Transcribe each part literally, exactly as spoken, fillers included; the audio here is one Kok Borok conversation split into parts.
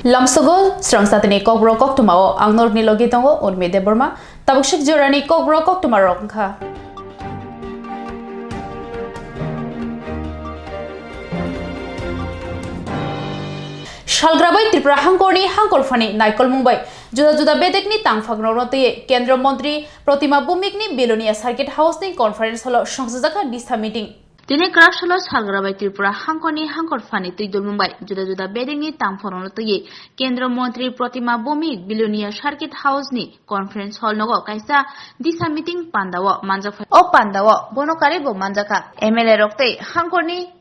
Lamsogo srang satini kokborok koktwmao ang norokni logi tongo Urmi Debbarma. Tabuk sik jorani kokborok koktwmarok wngkha. Salgrabai Tripura hangkorni hangkorphani naikolmung bai juda juda bedekni tangphakno rotwi Kendra Montri Protima Bhumikni Belonia Circuit House ni conference hall o songchajak kha disa meeting. Tini kwrak salo Salgrabai Tripura hangkorni hangkorphani twi dulmung bai juda juda bedekni tangphakno rotwi Kendra Montri Protima Bhumik Belonia Circuit House ni conference hall nogo kaisa disa meeting pandao manjak phai. O pandao bono karibo manjakha M L A rok tei hangkorni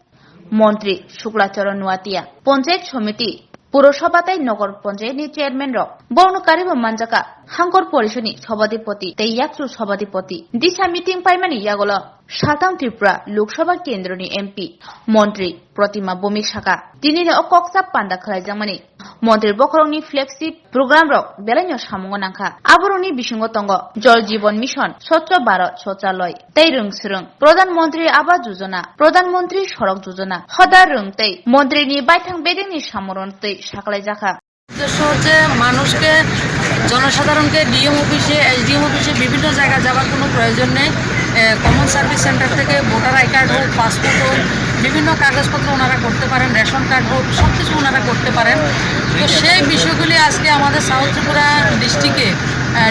Montri Shukla Charan Nuatia, Panchayat Samiti, Purosabha tei Nogor Panchayat ni chairman rok. Bono karibo manjakha hangkor porisoni sabhadipoti tei yakchu sabhadipoti. Disa meeting paimani yagulo Saltham Tripura Lok Sabha kendroni M P Montri Protima Bhumik saka. Tinino o koksa panda khlaijakmani Montri bokhorokni flagship program rok belaino samungo nangkha. Aborokni bisingo tongo Jal Jeevan Mission, Swachh Bharat Shauchalay, tei rwng swrwng, Pradhan Mantri Awas Yojana, Pradhan Mantri Sadak Yojana, hoda rwng tei Montri ni baithang bedekni samung rok twi saklaijakha. উদ্দেশ্য হচ্ছে মানুষকে, জনসাধারণকে ডিএম অফিসে, এসডিএম অফিসে বিভিন্ন জায়গায় যাওয়ার কোনো প্রয়োজন নেই। কমন সার্ভিস সেন্টার থেকে ভোটার আই কার্ড হোক, পাসপোর্ট হোক, বিভিন্ন কাগজপত্র ওনারা করতে পারেন, রেশন কার্ড হোক, সব কিছু ওনারা করতে পারেন। তো সেই বিষয়গুলি আজকে আমাদের সাউথ ত্রিপুরা ডিস্ট্রিক্টে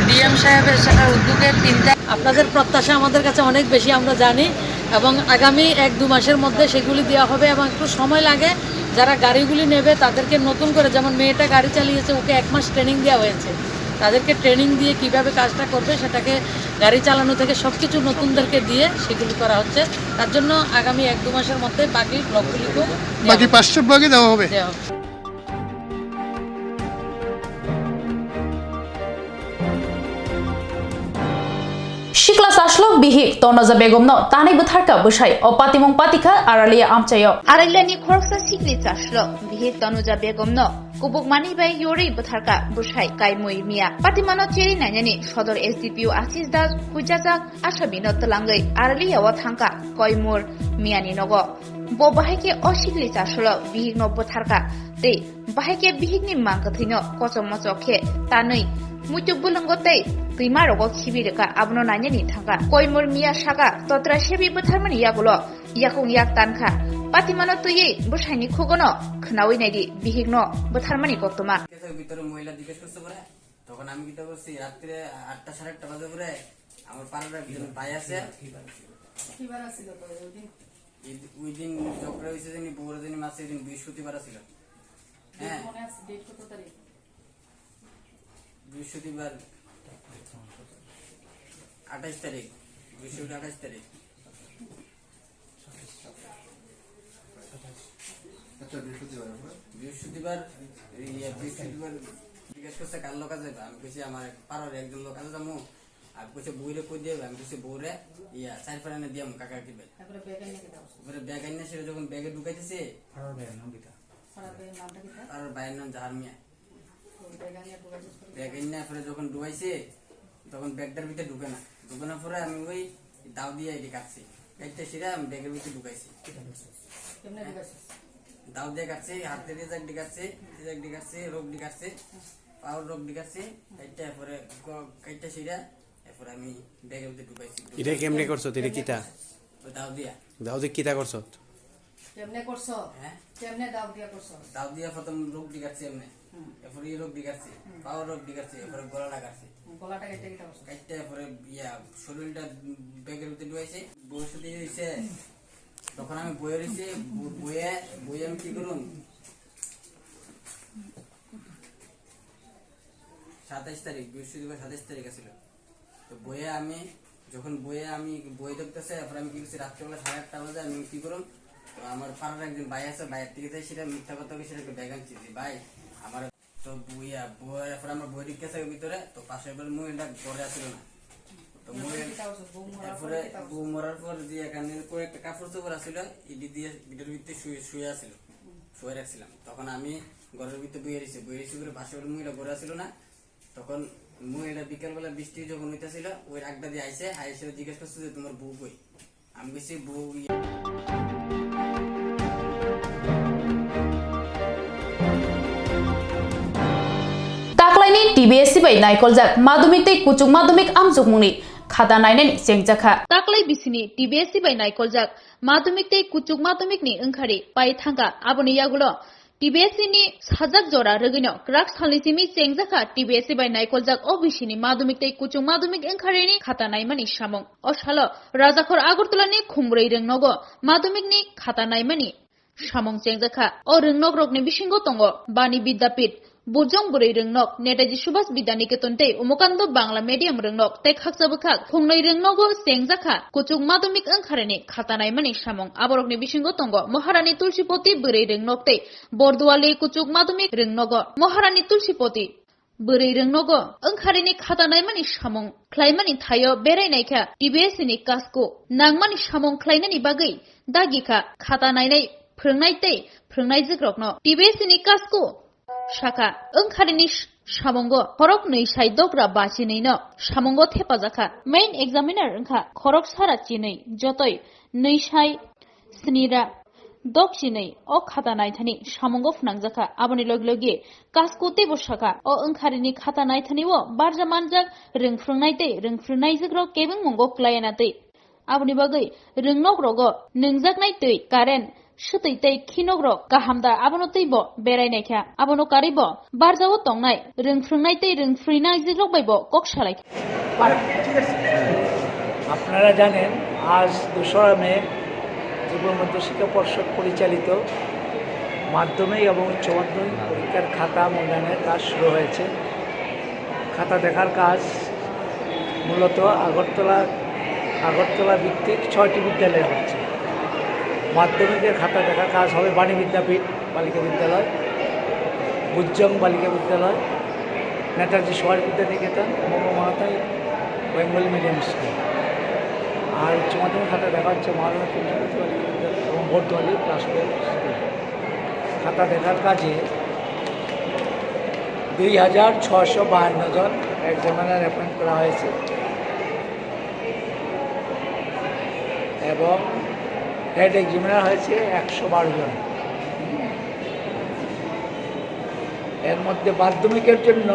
ডিএম সাহেবের সেটার উদ্যোগে তিনটা আপনাদের প্রত্যাশা আমাদের কাছে অনেক বেশি, আমরা জানি, এবং আগামী এক দু মাসের মধ্যে সেগুলি দেওয়া হবে এবং একটু সময় লাগে। যারা গাড়িগুলি নেবে তাদেরকে নতুন করে, যেমন মেয়েটা গাড়ি চালিয়েছে, ওকে এক মাস ট্রেনিং দেওয়া হয়েছে, তাদেরকে ট্রেনিং দিয়ে কিভাবে কাজটা করবে সেটাকে, গাড়ি চালানো থেকে সব কিছু নতুনদেরকে দিয়ে সেগুলি করা হচ্ছে। তার জন্য আগামী এক দু মাসের মধ্যে বাকি ব্লকগুলিকেও দেওয়া বাকি হবে। পাঁচটা ব্লকে দেওয়া হবে। দেওয়া হবে। Sikla chaslok bihik Tonoja begomno tanwi bwtharkha bwsai, o patimung patikha Aralia amchaio. Araliani khoroksa sikli chaslok bihik Tonoja begomno kubukmani bai yorwi bwtharkha bwsai Kaimui Miya. Patimano cherwi nainani sodor S D P O Asis Das huijajak asabino twlangwi Araliao thangkha Koimur Miyani nogo. Bo bahai khe o sikli chaslok bihikno bwtharkha tei bahai khe bihikni mang kwthwino kochok mochok khe tanwi muitu bwlwngo tei twima rogo khibi rwkha, abono nainani thangkha. Koimur Miya saka totra sebi bwtharmani yagulo yakung yak tankha. Patimano twiwi bwsaini khugono khwnawi naidi bihikno bwtharmani koktwma. কেসের ভিতরে মহিলা জিজ্ঞেস করছে পরে, তখন আমি কিতা করছি, রাত্রে আটটা, সাড়ে আটটা বাজে পরে আমার পাড়ার একজন ভাই আছে। কি বার আছিল তো ওই দিন? ঈদ, ওই দিন ঝগড়া হয়েছে জানি, বউরা জানি মারছে, ওই দিন বৃহস্পতিবার আছিল। হ্যাঁ। মনে আছে ডেট কত তারিখ? বৃহস্পতিবার আঠাশ তারিখ, বৃহস্পতিবার আঠাশ তারিখ। আচ্ছা, বৃহস্পতিবার আমরা বৃহস্পতিবার, ইয়ে, বৃহস্পতিবার জিজ্ঞেস করছে, "কার লোক আছে?" আমি কইছি, "আমার এক পাড়ার একজন লোক আছে, যাবো।" আর কইছে, "বউরে কই দিয়ে?" আমি কইছি, "বউরে, ইয়া, চার ফেরানে দিয়ে আমি কাকা কিবে।" তারপরে ব্যাগ আনিয়ে কি দাও? এবারে ব্যাগ আনিয়ে সেটা যখন ব্যাগে ঢুকাইতেছে, পাড়ার ভাইয়ের নাম কিতা? পাড়ার ভাইয়ের নাম জাহার মিয়া। ব্যাগ আনিয়া পরে যখন ঢুকাইছে, তখন ব্যাগটার ভিতরে ঢুকে না। ঢুকানোর পরে আমি ওই দাও দিয়ে এটি কাটছি। কাটতে সেটা আমি ব্যাগের ভিতরে ঢুকাইছি। কেমনে ঢুকাইছিস? দাও দিয়ে কাটছি, হাতে দিয়ে যাক ঢুকাচ্ছি, দিয়ে যাক ঢুকাচ্ছি, রোগ ঢুকাচ্ছি, পাওয়ার রোগ ঢুকাচ্ছি। কাটতে পরে ক-, কাটতে সেটা, এরপরে আমি ব্যাগের ভিতরে ঢুকাইছি। এটা কেমনে করছো? এটা কিতা? ওই দাও দিয়া। দাও দিয়ে কিতা করছো? কেমনে করছো? হ্যাঁ? কেমনে দাও দিয়া করছো? দাও দিয়া প্রথম রোগ দিগাচ্ছে এমনি। হুম। এরপরে এই রোগ দিগাচ্ছে, হুম। পাওয়ার রোগ দিগাচ্ছে, এরপরে গলাটা কাটছে। হুম, গলাটা কেটে কেটে করছো। কাটতে এরপরে ইয়া, শরীরটা ব্যাগের ভিতরে ঢুকাইছে। বসে দিয়ে হইছে। তখন আমি বইয়ে রইছি, ব-, বইয়ে, বইয়ে আমি কি করুন? সাতাইশ তারিখ, বৃহস্পতিবার সাতাইশ তারিখ আছিল। তো বইয়ে আমি, যখন বইয়ে আমি বই ধরতেছে, এরপর আমি কি করছি, রাত্রেবেলা সাড়ে আটটা বাজে আমি কি করুম, তো আমার পাড়ার একজন ভাই আছে, ভাইয়ের থেকে যাই সেটা মিথ্যা কথা কই, সেটা একটা ব্যাগ আনছি যে, "ভাই, আমার তো বইয়া, বই, এরপর আমার বই ঢুকে আছে ভিতরে, তো পাশে এবার মহিলাটা ঘরে আসলো না।" তো মহিলা, এরপরে বউ মরার পর যে এখানে কয়েকটা কাপড় চোপড় আছিল, ইডি দিয়ে ভিতরে ভিতরে শুয়ে, শুয়ে আছিল, শুয়ে রাখছিলাম। তখন আমি ঘরের ভিতরে বইয়ে রয়েছি, বইয়ে রয়েছি করে পাশে এবার মহিলা ঘরে আসলো না, তখন মহিলা বিকালবেলা বৃষ্টি যখন হইতাছিল, ওই রাগটা দিয়ে আইসে, আইসে জিজ্ঞেস করছে যে, "তোমার বউ কই?" আমি কইছি, "বউ ইয়ে।" T B S C bai naikoljak madhyamik tei kuchuk madhyamik amjokmungni khata nainani chengjakha. Taklai bisini T B S C bai naikoljak madhyamik tei kuchuk madhyamikni wngkhari pai thangkha. Aboni yagulo T B S C ni sajak jora rwgwino kwrak salni simi chengjakha T B S C bai naikoljak o bisini madhyamik tei kuchuk madhyamik wngkharini khata naimani samung. O salo Rajakhor Agartala ni khumbrwi rwngnogo madhyamikni khata naimani samung chengjakha. O rwngnokrokni bisingo tongo Bani Vidyapith, Bujong Bwrwi Rwngnok, Netaji Subhas Vidya Niketan tei Umakando Bangla Medium Rwngnok tei khaksa bwkhak phungnwi rwngnogo chengjakha kuchuk madhyamik wngkharini khata naimani samung. Aborokni bisingo tongo Maharani Tulsipoti Bwrwi Rwngnok tei Borduali Kuchuk Madhyamik Rwngnogo Maharani Tulsipoti Bwrwi rwngnogo wngkharini khata naimani samung khlaimani thaio berai naikha T B S ni Kasku nangmani samung khlainani bagwi dagikha khata nainai phwrwngnai tei phwrwngnaijwkrokno. T B S ni Kasku sakha, wngkharini s-, samungo khorok nwi sai dogra ba chinwi no samungo thepajakha. Main examiner wngkha khorok sara chinwi jotoi nwi sai snira dok chinwi o khata naithani samungo phnangjakha. Aboni logi logi Kasku teibo sakha, o wngkharini khata naithani o barja manjak rwngphrwngnai tei rwngphrwngnaijwkrok kebengmungo klaiana tei aboni bagwi rwngnokrogo nwngjaknai twi, current, swtwi tei khinokrok kaham da abono teibo berai naikha. Abono karwibo barjao tongnai rwngphrwngnai tei rwngphrwinaijikrok baibo kok salaikha. আপনারা জানেন, আজ দোসরা মে ত্রিপুরা মধ্যশিক্ষা পর্ষদ পরিচালিত মাধ্যমিক এবং উচ্চ মাধ্যমিক পরীক্ষার খাতা মূল্যায়নের কাজ শুরু হয়েছে। খাতা দেখার কাজ মূলত আগরতলা, আগরতলা ভিত্তিক ছয়টি বিদ্যালয়ে হচ্ছে। মাধ্যমিকের খাতা দেখার কাজ হবে বাণী বিদ্যাপীঠ বালিকা বিদ্যালয়, বুজ্জং বালিকা বিদ্যালয়, নেতাজি সুভাষ বিদ্যা নিকেতন, মম মাহাতাই বেঙ্গলি মিডিয়াম স্কুল। আর উচ্চ মাধ্যমিক খাতা দেখা হচ্ছে মহারানা তুলসীবতী বালিকা বিদ্যালয় এবং বর্দোয়ালি ক্লাস টুয়েলভ স্কুল। খাতা দেখার কাজে দুই হাজার ছয়শো বাহান্ন জন এক্সামিনার অ্যাপয়েন্ট করা হয়েছে এবং হেড এক্সামিনার হয়েছে একশো বারো জন। এর মধ্যে মাধ্যমিকের জন্য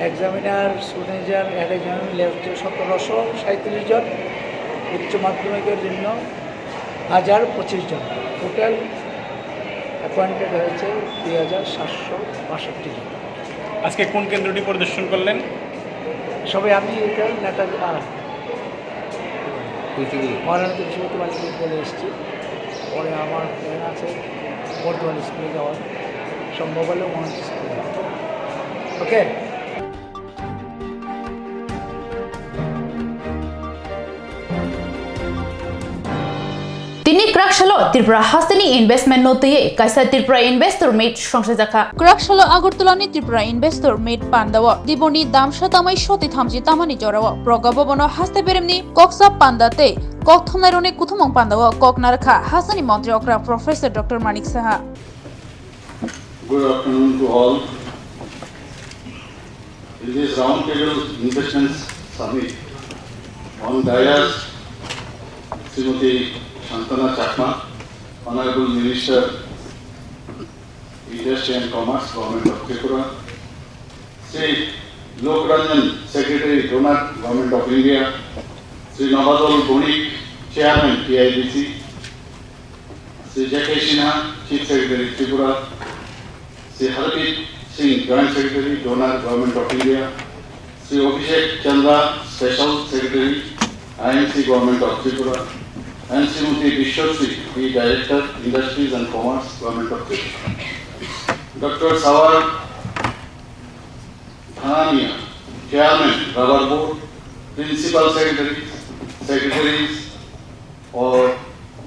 এক্সামিনার, সুপারভাইজার, হেড এক্সামিনার মিলে হচ্ছে সতেরোশো সাঁইত্রিশ জন, উচ্চ মাধ্যমিকের জন্য হাজার পঁচিশ জন, টোটাল অ্যাপয়েন্টেড হয়েছে দুই হাজার সাতশো বাষট্টি জন। আজকে কোন কেন্দ্রটি পরিদর্শন করলেন? সবে আমি এটা নেতাজি, আহ, তুলসীগিরি। মহারানা তুলসীবতী বালিকা বিদ্যালয়ে এসেছি। পরে আমার প্ল্যান আছে বর্ধমান স্কুলে যাওয়ার, সম্ভব হলে মহারানা স্কুলে যাওয়ার। ওকে? Tini kwrak salo Tripura hasteni investment no twiwi kaisa Tripura Investor Meet songsajakha. Kwrak salo Agartala ni Tripura Investor Meet pandao Diboni damsa tamai soti thamchi tamani jorao Pragya Bhavan o haste beremni koksa panda tei kok thumnairokni kuthumung pandao kok narwkha hasteni montri okra Professor Doctor Manik Saha. Good afternoon to all. In this roundtable investment summit, on dais, Srimati Santana Chakma, Honorable Minister, Industry and Commerce, Government of Tripura, Sri Lok Ranjan, Secretary, DoNER, Government of India, Sri Nabadol Bonik, Chairman, T I D C, Sri J K Sinha, Chief Secretary, Tripura, Sri Harpreet Singh, Joint Secretary, DoNER, Government of India, Sri Abhishek Chandra, Special Secretary, I M C, Government of Tripura, and Srimati Bishwasri, the Director, Industries and Commerce, Government of Tripura. Doctor Sawar Thanania, Chairman, Rubber Board, Principal Secretaries, Secretaries, or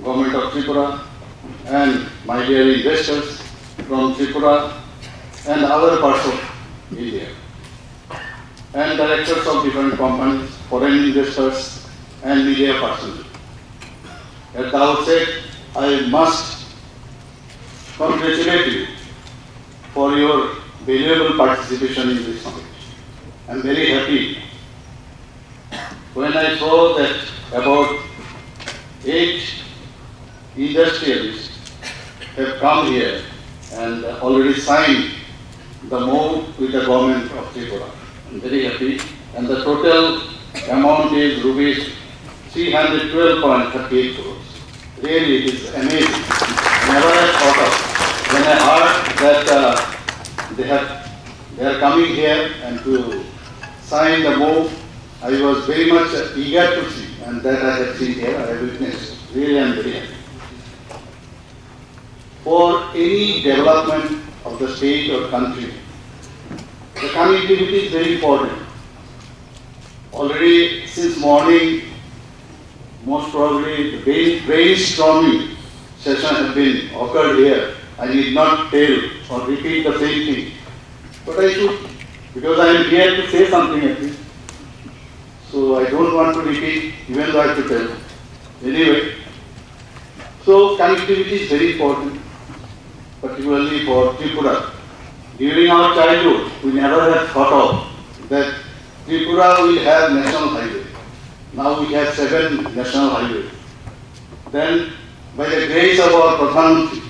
Government of Tripura, and my dear investors from Tripura and other parts of India, and directors of different companies, foreign investors, and media personnel. At the outset, I must congratulate you for your valuable participation in this summit. I am very happy when I saw that about eight industrialists have come here and already signed the move with the government of Tripura. I'm very happy. And the total amount is rupees three hundred twelve point thirty-eight crores. Really, it is amazing. Never I thought of. When I heard that, uh, they have, they are coming here and to sign the move, I was very much eager to see, and that I have seen here, I have witnessed. Really, I am very happy. For any development of the state or country, the connectivity is very important. Already since morning, most probably the brain, brainstorming session has been occurred here. I need not tell or repeat the same thing. But I should, because I am here to say something at least. So I don't want to repeat, even though I have to tell. Anyway, so connectivity is very important, particularly for Tripura. During our childhood, we never had thought of that Tripura will have national highway. Now we have seven national highways. Then, by the grace of our Pradhan Mantri,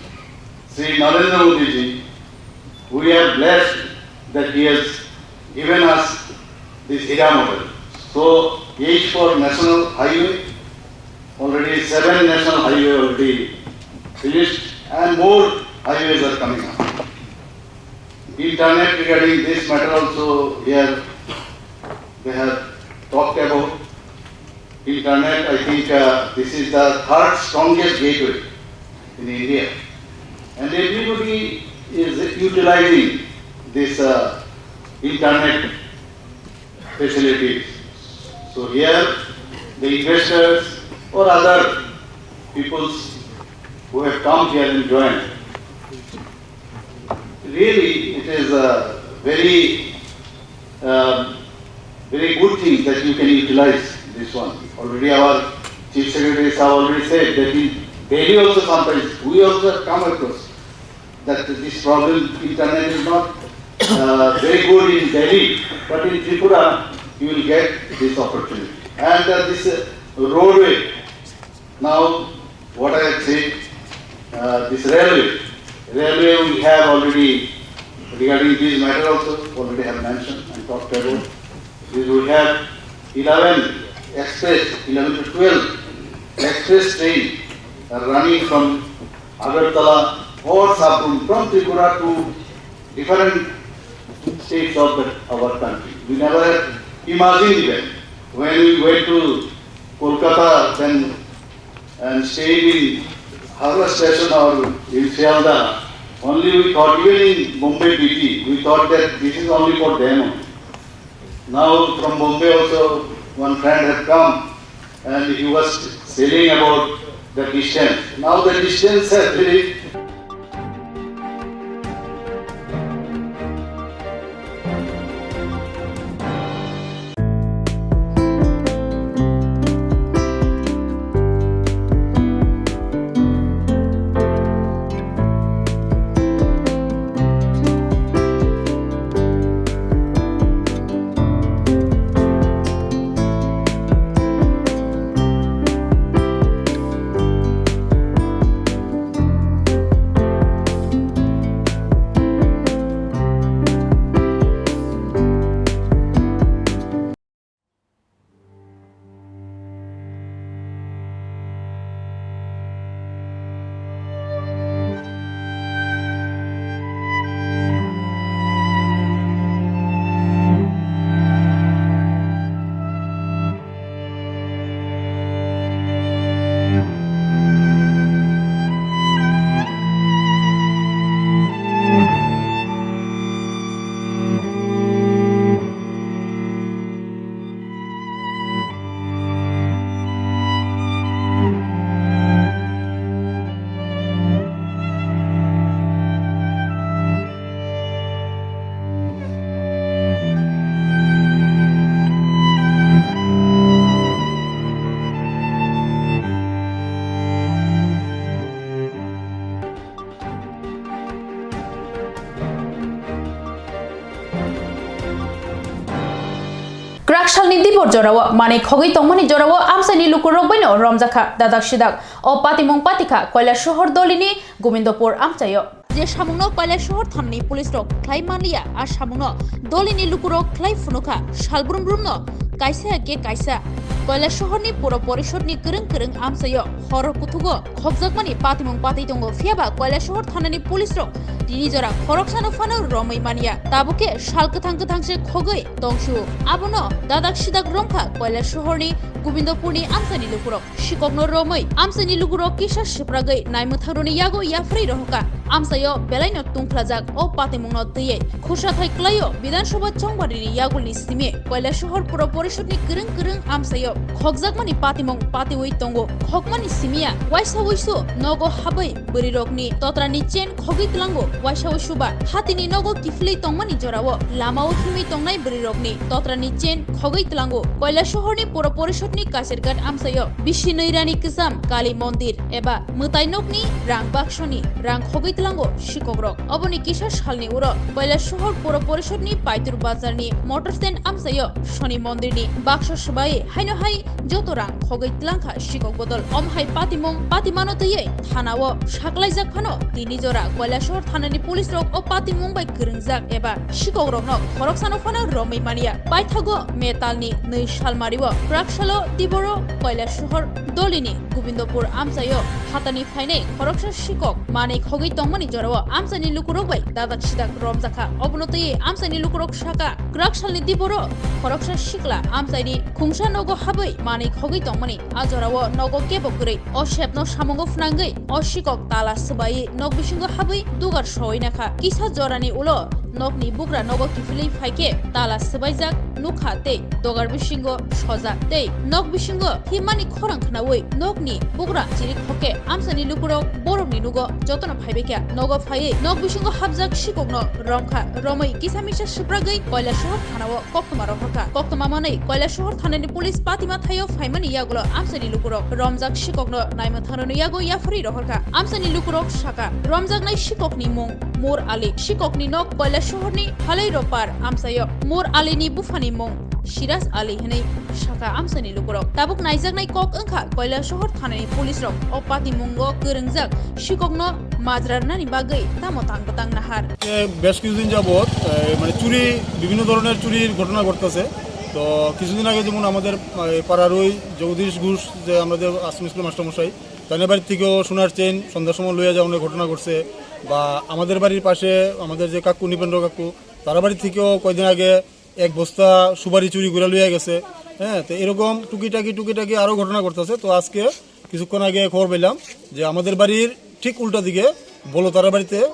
Shri Narendra Modi ji, we are blessed that he has given us this Hira model. So, eight for national highway, already seven national highway already finished, and more highways are coming up. Internet, regarding this matter also, here they have talked about internet. I think, uh, this is the third strongest gateway in India, and everybody is utilizing this, uh, internet facilities. So here, the investors or other peoples who have come here and joined, really, it is a very, um, very good thing that you can utilize this one. Already our Chief Secretary have already said that in Delhi also sometimes we also have come across that this problem, internet is not, uh, very good in Delhi, but in Tripura you will get this opportunity. And, uh, this, uh, roadway, now what I have said, uh, this railway, railway we have already, regarding this matter also, already have mentioned and talked about. This we have eleven express, eleven to twelve express train are running from Agartala or Sabroom, from Tripura to different states of the, our country. We never have imagined even. When we went to Kolkata then and stayed in Howrah station or in Sealdah, only we thought, even in Bombay B T, we thought that this is only for them only. Now from Bombay also one friend had come and he was telling about the distance. Now the distance has really Kwraksalni dibor jorao manwi khogwi tongmani jorao amchaini lukurok baino romjakha dadak sidak. O patimung patikha Koilashahar dolini Gobindopur amchaio. Je samungno Kailasohor thanani police rok khlai manliya, a samungno dolini lukurok khlai phunukha, salbrum brumno kaisa ke kaisa. Kailasohorni Puro Porishodni kwrwng kwrwng amchaio hor kuthugo khokjakmani patimung patwi tongo, phiyaba Kailasohor thanani police rok tini jora khoroksano phano romwi manya. Tabukhe sal kwthang kwthang se khogwi tongsu. Abono dadak sidak romkha Kailasohorni Gobindopurni amchaini lukurok. Sikokno romwi amchaini lukurok kisa swpragwi naimwthangrokni yago yapharwi rohorkha. Amchaio belaino tungphlajak o patimungno twiwi khursathai kwlaio Bidhan Sabha chongbarini yagulni simi Kailasohor Puro Porishodni kwrwng kwrwng amchaio khokjakmani patimung patiwi tongo. Khokmani simiya waisa wuisu nogo habwi bwrwirokni totrani chain khogwi tlango, waisa wuisu ba hatini nogo kiphilwi tongmani jorao lamao himwi tongnai bwrwirokni totrani chain khogwi tlango. Kailasohorni Puro Porishodni Kasirghat amchaio bisi nwi rani kwcham Kali Mondir eba mwtai nokni rang baksoni rang khogwi tlango sikokrok. Oboni kisa salni uro Kailasohor Puro Porishodni Paitur Bazarni motor stand amchaio Shoni Mondirni baksa swbai haino hai joto rang khogwi tlangkha sikok bodol. Omo hai patimung patimano twiwi thanao saklaijak phano tini jora Kailasohor thanani police rok o patimung bai kwrwngjak eba sikokrokno khoroksano phano romwi manya. Paithago metalni nwi salmario kwraksalo tiboro Kailasohor dolini Gobindopur amchaio hatani phainai khoroksa sikok manwi khogwi tongmani jorao amchaini lukurok bai dadak sidak romjakha. Obono twiwi amchaini lukurok saka, kwraksalni tiboro khoroksa sikla amchaini khungsa nogo habwi manwi khogwi tongmani, a jorao nogo kebo kwrwi. O sepno samungo phnangwi o sikok tala swbaiwi nok bisingo habwi dugar soi nakha. Kisa jorani ulo nokni bugra nogo kiphilwi phaikhe tala swbaijak nukha tei dogar bisingo sojak tei nok bisingo himmani khorang khnaui nokni bugra chirik hokke amchaini lukurok borokni nugo jotono phaibaikha. Nogo phaiwi nok bisingo hapjak sikokno romkha, romwi kisa misa swpragwi Kailasohor thanao koktwma rohorkha. Koktwma manwi Kailasohor thanani police patima thaio phaimani yagulo amchaini lukurok romjak sikokno naimwthangrokni yago yapharwi rohorkha. Amchaini lukurok saka, romjaknai sikokni mung Mur Ali, sikokni nok Kailasohorni Halairopar amchaio. Mur Alini buphani mung Siraj Ali hinwi saka amchaini lukurok. Tabuk naijaknai kok wngkha Kailasohor thanani police rok o patimungo kwrwngjak sikokno majra rwnani bagwi tamo tang bwtang nahar. এ, বেশ কিছুদিন যাবৎ, এ, মানে চুরি, বিভিন্ন ধরনের চুরির ঘটনা ঘটতেছে। তো কিছুদিন আগে যেমন আমাদের, এ, পাড়ারই জগদীশ ঘোষ, যে আমাদের আশ্রম স্কুলের মাস্টারমশাই, তাদের বাড়ি থেকেও সোনার চেইন সন্ধ্যার সময় লইয়া যাওয়ার ঘটনা ঘটছে। বা আমাদের বাড়ির পাশে আমাদের যে কাকু, নৃপেন্দ্র কাকু, তার বাড়ি থেকেও কয়দিন আগে এক বস্তা সুপারি চুরি করে লইয়া গেছে। হ্যাঁ, তো এরকম টুকিটাকি, টুকিটাকি আরও ঘটনা ঘটতেছে। তো আজকে কিছুক্ষণ আগে খবর পেলাম যে আমাদের বাড়ির ঠিক উল্টা দিকে বলতারা বাড়িতে, আহ,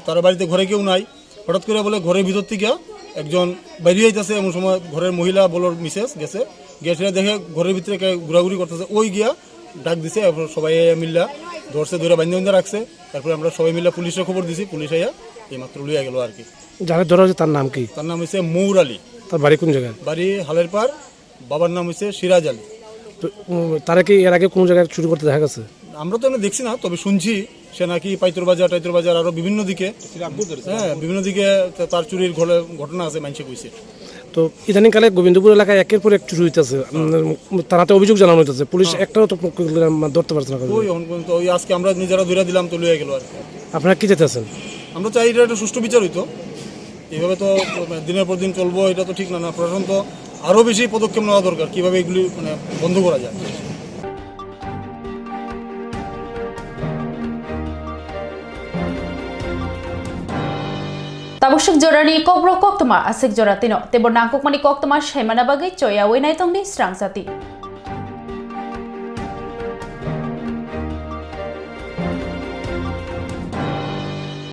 তারা বাড়িতে ঘরে কেউ নাই। হঠাৎ করে বলে ঘরের ভিতর থেকে একজন বাইরে আইতাছে, এমন সময় ঘরের মহিলা বলর মিসেস গেছে, গিয়ে সেটা দেখে ঘরের ভিতরে কে ঘোরাঘুরি করতেছে। ওই গিয়া ডাক দিছে, এরপর সবাই মিল্লা ধরছে, ধরে বাইন্দা বাইন্দা রাখছে। তারপরে আমরা সবাই মিল্লা পুলিশে খবর দিছি, পুলিশ আইয়া এইমাত্র লইয়া গেল আর কি। যারে ধরা হয়েছে তার নাম কি? তার নাম হচ্ছে মৌর আলী। তার বাড়ি কোন জায়গায়? বাড়ি হালের পার। বাবার নাম হচ্ছে সিরাজ আলী। তো, উম, তারা কি এর আগে কোনো জায়গায় চুরি করতে দেখা গেছে? আমরা তো এমনি দেখছি না, তবে শুনছি সে নাকি পাইতর বাজার, টাইতর বাজার, আরো বিভিন্ন দিকে, হ্যাঁ, বিভিন্ন দিকে তা-, তার চুরির ঘটে-, ঘটনা আছে, মাইনষে কইছে। তো ইদানিংকালে গোবিন্দপুর এলাকায় একের পর এক চুরি হইতেছে। উম, থানাতে অভিযোগ জানানো হইতেছে, পুলিশ হ্যাঁ। একটাও তো প-, প-, ধরতে পারছে না। ওই এখন পর্যন্ত ওই আজকে আমরা নিজেরা ধরে দিলাম, তো লইয়া গেল আর কি। আপনারা কি চাইতেছেন? আমরা চাই এটা একটা সুষ্ঠু বিচার হইতো। এইভাবে তো দিনের পর দিন চলবো, এটা তো ঠিক না। না, প্রশাসন তো আরো বেশি পদক্ষেপ নেওয়া দরকার, কিভাবে এগুলি মানে বন্ধ করা যায়। Tabuk swk jorani kokborok koktwma aswk jora twino teibo nangkukmani koktwma saimana bagwi choyaui naitongdi srang jati.